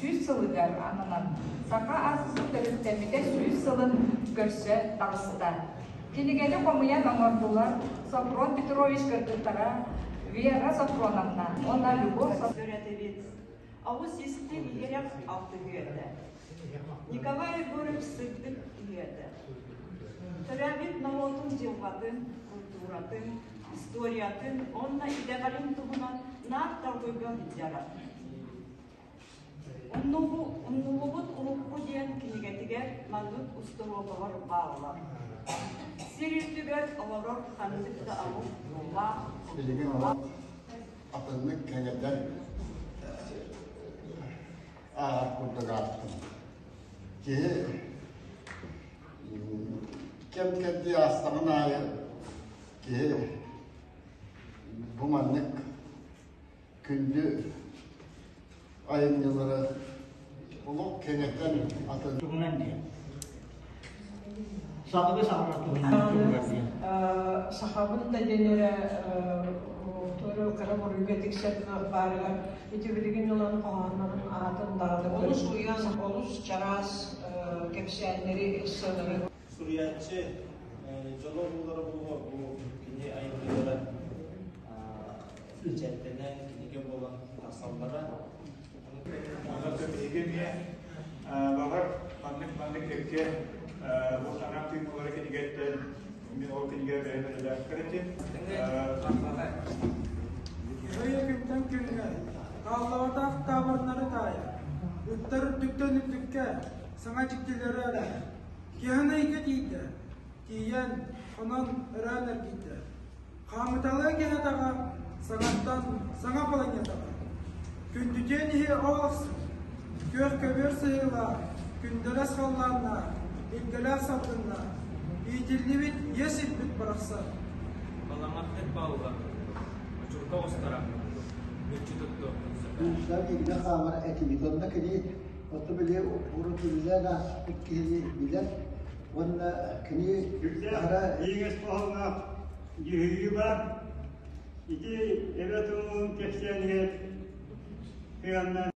100 сылыгар ананан Саха АССР төрүттэммитэ 100 сылын көрсө таҕыста. Кинигэни хомуйан оҥордулар Софрон Петрович кыргыттара Вера Софроновна уонна Любовь Төрөтөбүт. Олус истиҥ иһирэх алтыһыы этэ. Николай Егорович сырдык киһи этэ. Төрөөбүт норуотун дьылҕатын, култууратын, историятын уонна итэҕэлин туһунан наар толкуйга сылдьара. Умнуллубут урукку диэн кинигэтигэр маннык устуруокалар бааллар. Сир үрдүгэр олорор ханнык да омук тыллаах, Билигин олох атыннык кэҥэтэн ааһар курдук ааттым. Киһи кэм-кэрдии аастаҕын аайы киһи бу маннык күндү айымньылары олох кэҥэтэн атын туһунан диэн саҕалыы саҕалар туһунан диэн Сахабын да диэн эрэ туору кыра буруйга тиксэр кыах баарыгар ити билигин ылан хоһооннорун аатын даҕаны олус уйан, олус чараас кэпсээннэри, эсселэри Суруйааччы дьоло буолара буолуо бу кини айымньылара бэчээттэнэн кинигэ буолан тахсаллара. Онон биһиги эмиэ баҕар маннык-маннык кэккэ бу санаам тыыммалара кинигэттэн мин ол кинигэ бэйэм эрэдээктэр этим. Кыайа күнтэн күҥҥэ тааллабатах таабырыннары таайар, ыттар үрдүктэн үрдүккэ саҥа дьиктилэри арыйар. Киһи ыйга тиийдэ, тиийэн, хонон, ыран эргийдэ. Хаамыталыы киһи атаҕа саҥаттан саҥа планетаҕа. Күндүтүөн иһи ол ахсын, күөх көбүөр сыһыылаах, күндэлэс халлааннаах, илгэлээх салгыннаах, иитиллибит ийэ сирбит барахсан. Баламаттык бааллар, очурга оҕустара, мүччү туттуохпун сөп. Уустар илгэ хаамар этибит. Онно кини оту били урут үлэлээн ааспыт киһини билэр уонна кини Сүрдээх ииҥэс хоһоонноох дьүһүйүү баар. Ити эбэ туһун кэпсээнигэр сыһыаннаан.